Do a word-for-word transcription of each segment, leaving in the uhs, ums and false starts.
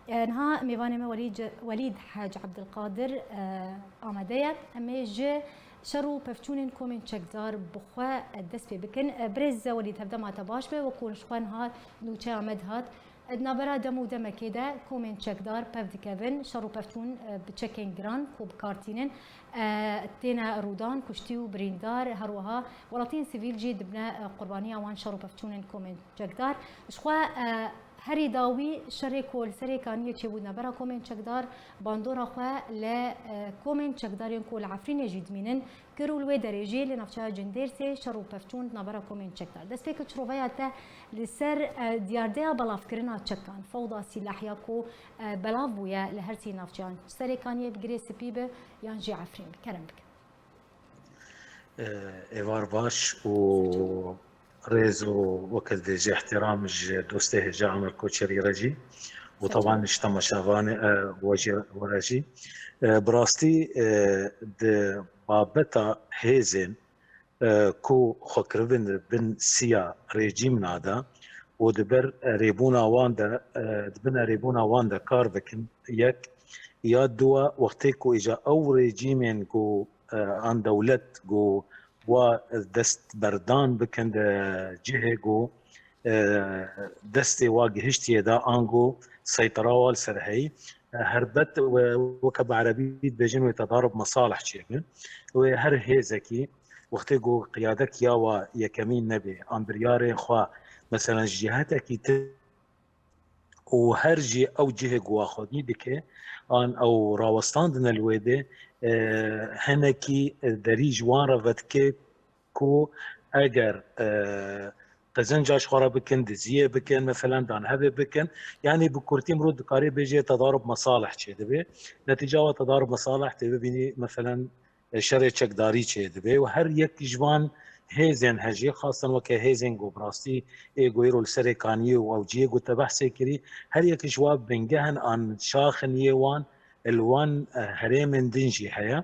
E, niha mêvanê me Welîd, Welîd Hec Ebdilqadir, e, amade ye. Em ê ji şer û pevçûnên komên çekdar bi xwe, e, dest pê bikin. E, birêz Welîd, hevdema te baş be, wekû ji xwe niha nûçeya me dihat. Di navbera dem û demekê de komên çekdar pev dikevin, şer û pevçûn, e, bi çekên giran ku bi kar tînin, e, têne rûdan, kuştî û birîndar, her wiha welatiyên sivîl jî dibine, e, qurbaniya wan şer û pevçûnên komên çekdar. Ji xwe, e, herî dawî şerê ku li Serê Kaniyê çêbû di navbera komên çekdar, bandora xwe li, e, komên çekdar yên ku li Efrînê jî dimînin, kir û li wê derê jî li navçeya Cindêrsê şer û pevçûn di navbera komên çekdar. Destpêkê çiroveya te li ser, e, diyardeya belavkirina çekan, fewda sîlahya ku, e, belav bûye li her sî navçeyan, Serê Kaniyê bi Girê Spî be yan jî Efrîn be. Kerem bike. E, êvar baş û rêz û weke dibêje îhtîram ji dostê hêja Amer Koçerî re jî û teban ji temaşevanê, e, we jî, we re jî. E, bi rastî, e, di babeta hêzên, e, ku xwe kiribin bin siya rejîmna de û di ber erêbûna wan de, e, di bin erêbûna wan de kar bikin, yek ya dua wextê ku îja ew rejîmên ku, e, an dewlet ku wa dest berdan bikin di cihê ku, e, destê wa gihiştiye de ango seytera wa li ser heyî. E, herbet we, weke bi erebî dibêjin wê tedarib mesalih çêbe. Wê her hêzekî wextê ku qiyadek ya wa yekemîn nebe, an biryarên xwe, meselen ji cihetekî tir û her jî ew cihê ku wa xwedî dike, an ew rawestandine li wê de, e, hinekî derî ji wan re vedike ku eger, e, qizinca ji xwe re bikin, diziyê bikin, meselen danhevê bikin, yanî bi kurtî mirov dikarê bêje tedarib mesalih çêdibe. Netîca wa tedarib mesalih tê bibînî, meselen, e, şerê çekdarî çêdibe û her yek ji van hêzên hejê, xasen weke hêzên ku bi rastî ê ku îro li Serê Kaniyê û ew cihê ku te behsê kirî, her yek ji wa bingeh in an şaxin yê wan, li wan, e, herêmên din jî heye.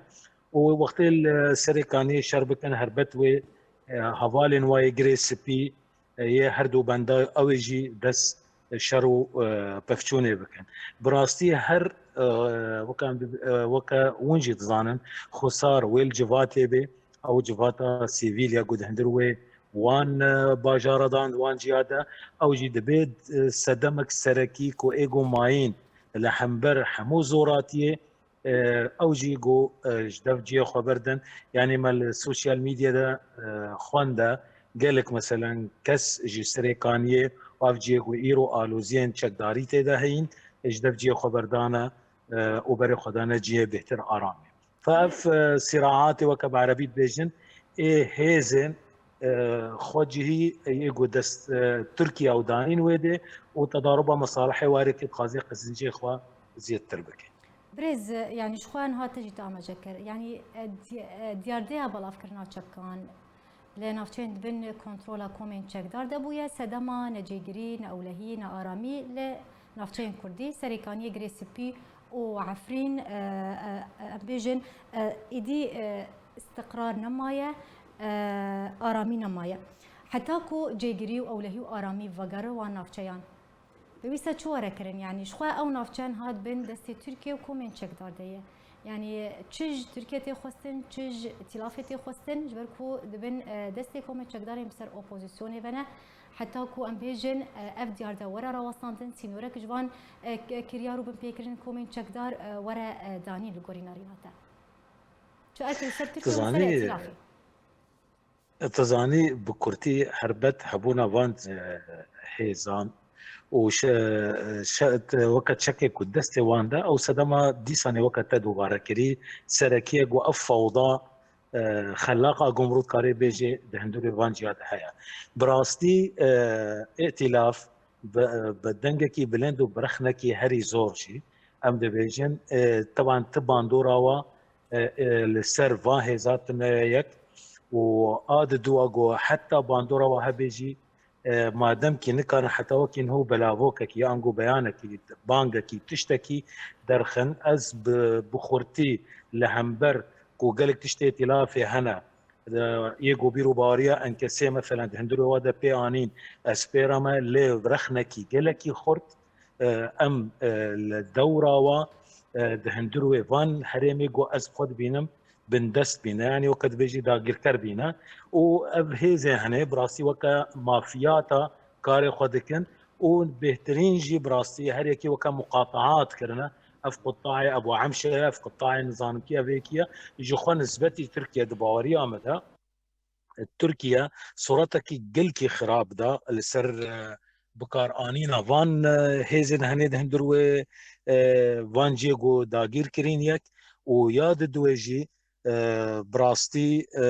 Û wextê li Serê Kaniyê şer bikin, herbet wê, e, hevalên wa yê Girê Spî, e, yê her du benda ew ê jî dest şer û, e, pevçûnê bikin. Bi rastî her, e, weke em bi-, e, weke hûn jî dizanin, xusar wê li civatê bê, ew civata sivîl ya ku di hundir wê wan, e, bajara dan, di wan ciya de, ew jî dibe, e, sedemek serekî ku ê ku mayîn li hember hemû zoratiyê, e, ew jî ku, e, ji dev cihê xwe berdin. Yanî me li sosyal medya de, e, xwend e, gelek meselen kes ji Serê Kaniyê û ev cihê ku îro aloziyên çekdarî tê de heyîn, e, ji dev cihê xwe berdane, e, û berê xwe dane cihê bêhtir aramê. Fe ev, e, sîraatê weke bi erebî dibêjin, ê hêzên, e, xwecihî, e, yê ku dest, e, Tirkiye û danîn wê dê û tedaruba mesalihê warê ku dixwaze qizincê xwe zêdetir bike. Birêz, yanî ji xwe niha te jî te amaje kir. Yanî, e, di-, e, diyardeya belavkirina çekan li navçeyên di bin kontrola komên çekdar de bûye, sedema necêgirî, neewlehî, nearamî li navçeyên kurdî, Serê Kaniyê, Girê Spî û Efrîn, e, e, e, em bêjin, e, êdî, e, istiqrar nemaye, e, aramî nemaye. Heta ku cêgirî û ewlehî û aramî vegere wan navçeyan. Pêwîst e çi were kirin? Yanî ji xwe ew navçe niha di bin destê Tirkiye û komên çekdar de ye. Yanî çi ji Tirkiye tê xwestin, çi ji îtîlafê tê xwestin, ji ber ku di bin, e, destê komên çekdarên bi ser opozisyonê ve ne. Heta ku em bêjin, e, ev diyar de were rawestandin, sînorek ji van, e, k-, kiryar û binpêkirin komên çekdar, e, were, e, danîn li gorî nerîna te. Çi erkê li ser Tirkiye û li ser îtîlafê? Tu zanî, bi kurtî herbet hebûna van, e, hêzan û şe-, şe-, weke çekê ku destê wan de, ew sedema dîsanê weke te dubare kirî, serekî ye ku ev fewda, e, xelaqa gumrû dikarê bêjê di hundirê van ciya de heye. Bi rastî, e, îtîlaf bi, bi dengekî bilind û bi rexnekî herî zor jî, em dibêjin, e, teban ti bandora wa, e, e, li ser van hêza tune ye yek û a di dua ku heta bandora wa hebe jî, e, madem kî nikarin heta wekî niho belavokekî, ango beyanekî, bangekî, tiştekî derxin, ez bi, bi xurtî li hember ku gelek tiştê îtîlafê hene, e, yê ku bîr û baweriya enkesê, meselen, di hundirê wa de pê anîn, ez pê re me, lê rexnekî gelekî xurt, e, em, e, li dewra wa, e, di hundir wê van herêmê ku ez xwe dibînim bindest bîne, yanî weke dibêjî dagirker bîne û ev hêzên hene bi rastî weke mafiyata karê xwe dikin û bêhtirîn jî bi rastî her yekî weke muqataat kirine. Ev qutaê Ebû Emşe ye, ev qutaê nizanim kî ev yekî ye. Ji xwe nisbetî Tirkiye di baweriya me de Tirkiye suretekî gelkî xirab da li ser, e, bikaranîna van, e, hêzên henê di hundir wê, e, van ciyê ku dagîr kirîn yek û ya di duwê jî, e, bi rastî, e,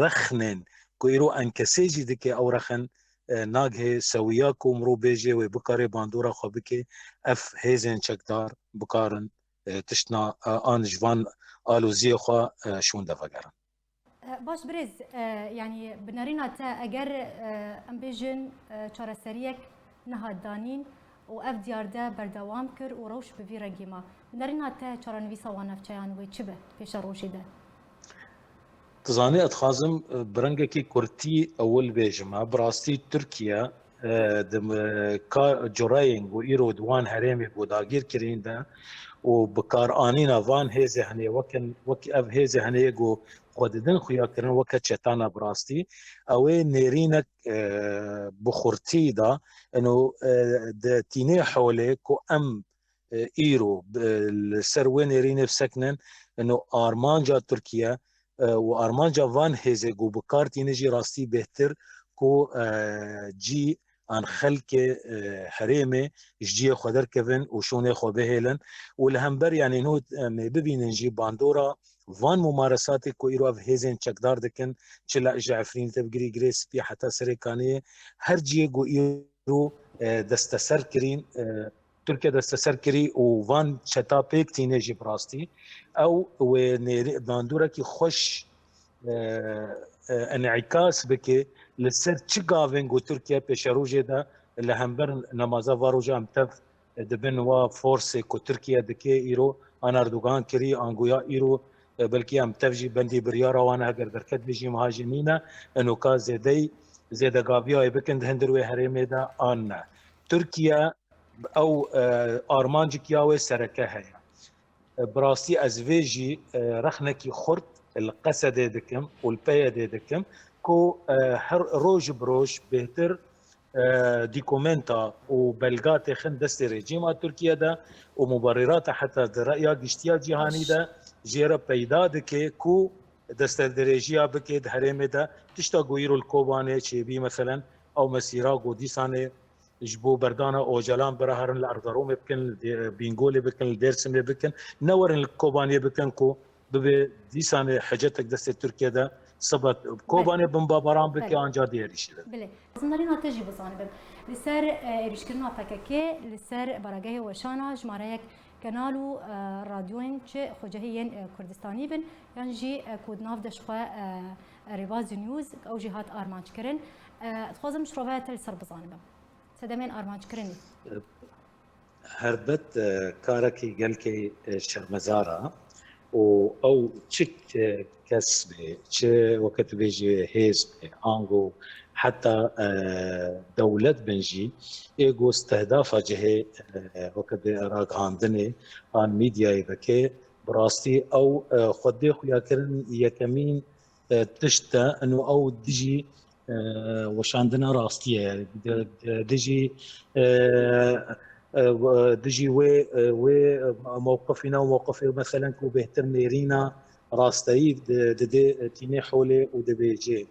rexnên ku îro enkesê jî dike ew rexin, e, nagihê sewiya ku mirov bêje wê bikare bandora xwe bike, ev hêzên çekdar bikarin, e, tiştna, e, an ji van aloziyê xwe, e, şûnde vegerin. E, Baş birêz, e, yanî bi nerîna te eger, e, em bêjin, e, çareseriyek nehat danîn û ev diyar de berdewam kir û rewş bi vî rengî ma. Bi nerîna te çarenivîsa wan navçeyan wê çi be pêşerojê de? Tu zanî, ez dixwazim, e, bi rengekî kurtî ewil bêjim. Bi rastî Tirkiye, e, di, e, ka cureyên ku îro di wan herêmê ku dagîr kirîn de û bikaranîna van hêzê henê wekin, wek ev hêzê henê ku xwe didin xuya kirin weke çetana bi rastî, ew ê nêrînek, e, bi xurtî da, ino, e, di tînê holê ku em, e, îro, e, li ser wê nêrînê bisekinin, ino armanca Tirkiye, e, û armanca van hêzê ku bi kar tîne jî rastî bêhtir ku, e, cî an xelkê, e, herêmê ji ciyê xwe derkevin û şûnê xwe bihêlin û li hember, yanî, nû, e, em ê bibînin jî bandora van mumaresatê ku îro ev hêzên çekdar dikin, çi li, ji Efrînê te bigirî Girê Spî heta Serê Kaniyê, her ciyê ku îro, e, desteser kirîn, e, Tirkiye desteser kirî û van çeta pêk tîne jî bi rastî ew wê nêrî-, bandûrekî xweş, e, e, enîkas bike li ser çi gavên ku Tirkiye pêşerojê de li hember nemaza va roja em tev dibin wa forsê ku Tirkiye dike îro an Erdogan kirî, an goya îro, e, belkî em tev jî bendî biryara wan e, heger derket bê jî meha jî nîne, inoka zêdey, zêdegaviya wê bikin di hundir wê herêmê de an ne. Tirkiye ew, e, armancik ya wê sereke heye. E, bi rastî ez vê jî, e, rexnekî xurt li Qesedê dikim û li P Y D'ê dikim ku, e, her roj bi roj bêhtir, e, dîkumenta û belga têxin destê rejîma Tirkiye de û muberîrata heta di reya giştiya cîhanî de jê re peyda dike ku destedirêjiya bike di herêmê de tişta ku îro li Kobanê çêbî, meselen ew mesîra ku dîsanê ji bo berdana Ocalan bira herin li Erzeromê bikin, li Dê-, Bîngolê bikin, li Dêrsimê bikin, ne werin li Kobanê bikin ku bibe dîsanê hecetek destê Tirkiye de seba Kobanê bimbabaran bike, belê, anca diğer îşî de. Belê. Ez nirîna te jî bizanibim. Li ser, e, êrîşkirina P K K, li ser baragehê weşana jimareyek kenal û, e, radyoyên çi xwecihî yên, e, Kurdistanî bin, yan jî, e, ku di nav de ji xwe, e, Rêbazî News, ew jî hat armanc kirin. E, dixwazim ji rovaya te li ser bizanibim. Sedemên armanc kirinê. Helbet, e, karekî gelkî, e, şermezar e û ew çi, e, kes be, çi weke tu bêjî hêz be, ango heta, e, dewlet bin jî, ê ku stehdafa cihê, e, weke bi ragihandinê an mîdyayê veke, bi rastî ew, e, xwedê xuya kirin yekemîn, e, tişt e, ino ew dijî, e, weşandina rastiyê ye. Di, di, dijî, e, e, w-, dijî wê, e, wê, e, mewqifî ne û mewqifê, meselen, ku bêhtir nêrîna rasteyî di, didê tînê holê û dibêjê.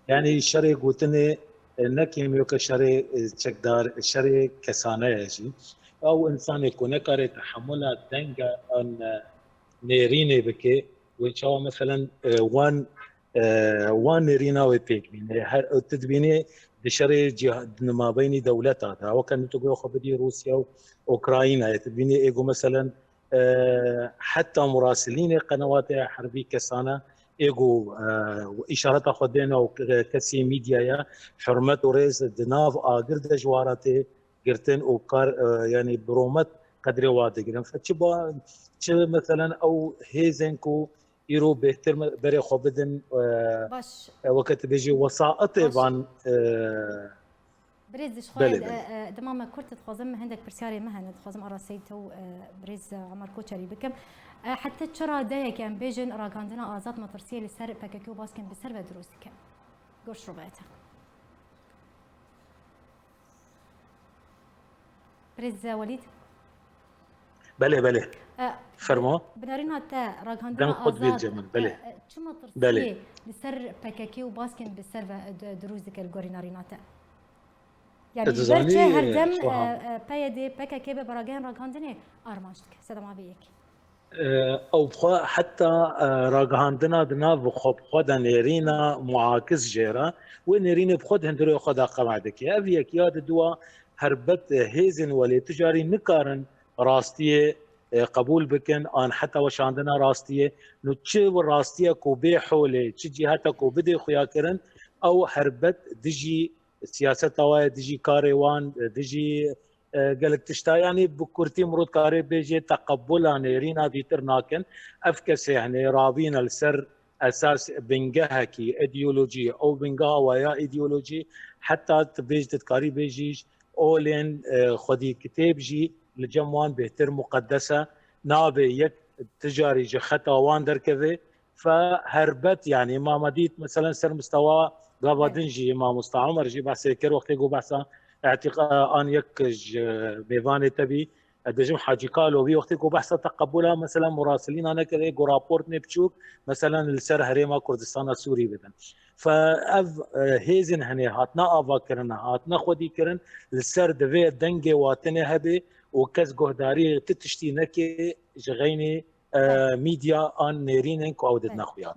Yanî şerê gotinê, e, ne kêmîyoke şerê, e, çekdar, şerê kesane ye jî. Ew însanê ku nekare tehemula denga an, e, nêrînê bike, wê çawa, meselen, e, wan, e, wan nêrîna wê pêk bîne. Her, tu dibînî di şerê cih-, di mabeynî dewleta de, weke nû tu goya xwe bidî Rûsya û Ukraynayê, tu dibînî ê ku, meselen, e, heta murasilînê qenewatê herbî kesane ê ku, e, îşareta xwe dêne û ke-, kesî mîdyaya hurmet û rêz di nav agir de ji wa re tê girtin û kar, e, yanî bi romet qedrê wa digirin. Fe çi ba, çi meselen ew hêzên ku îro bêhtir me-, berê xwe bidin, e, Baş. e, weke tu bêjî wesaetê Baş. van, e, Birêz, ji xwe Belê, e, belê. e, dema me kurt dixwazim, hindek pirsyarê me hene, dixwazim arasteyî te û, e, birêz, e, Omar Koçerî bikim. E, heta çi radeyeke em bêjin ragihandina azad metirsiyê li ser P K K û baskên bi ser ve dirûst dike? Gor şirove te. Birêz Welîd? Belê, belê. E, Fermo. Bi nerîna te ragihandina Deng xwe azad, dibêje min, belê. e, e, çi metirsiyê Belê. li ser P K K û baskên bi ser ve, e, di-, dirûst dike li gorî nerîna te? Yani Dizanî, berçe her dem, Suha. e, e, P Y D, P K K be bi ragihên ragihandinê armanc dike. Sedema vê yekê. E, ew bi xwe heta, e, ragihandina di nav bi xwe, bi xwe de nêrîna muakis jê re, wê nêrînê bi xwe di hundirê xwe de qemex dike. Ev yek ya di dua, helbet, e, hêzên welê tu carî nikarin rastiyê, e, qebûl bikin, an heta weşandina rastiyê. Nu çi rastiye ku bê holê, çi ciheta ku bidê xuya kirin, ew helbet dijî siyaseta wa ye, dijî karê wan, dijî, e, gelek tişta. Yanî bi kurtî mirov dikarê bêjê teqebula nêrîna dîtir nakin. Ev kesê, hani, rabîne li ser esas bingehekî, îdeolojî, ew bingeha wa ya îdeolojî, heta tu bêj, tu dikarî bêjî, olên, e, xwedî kitêb jî li cem wan bêhtir muqedes e. Nabe yek tu carî ji xeta wan derkeve. Fe helbet, yanî, ma me dît, meselen, ser mistewa gava din jî, mamosta Omer jî behsê kir, wextê ku behsa îtîqa-, an yek ji mêvanê te bî, e, dibêjim Hacî Kalo bî, wextê ku behsa teqebula, meselen, murasilîna nekirê, ku raport nê biçûk, meselen, li ser herêma Kurdistana Sûrî bidin. Fe ev, e, hêzên hene hatine avakirin, hatine xwedîkirin, li ser divê dengê watinê hebe û kes guhdarî ti tiştî neke ji xeynî, e, mîdya an nêrînên ku ew didine xuya.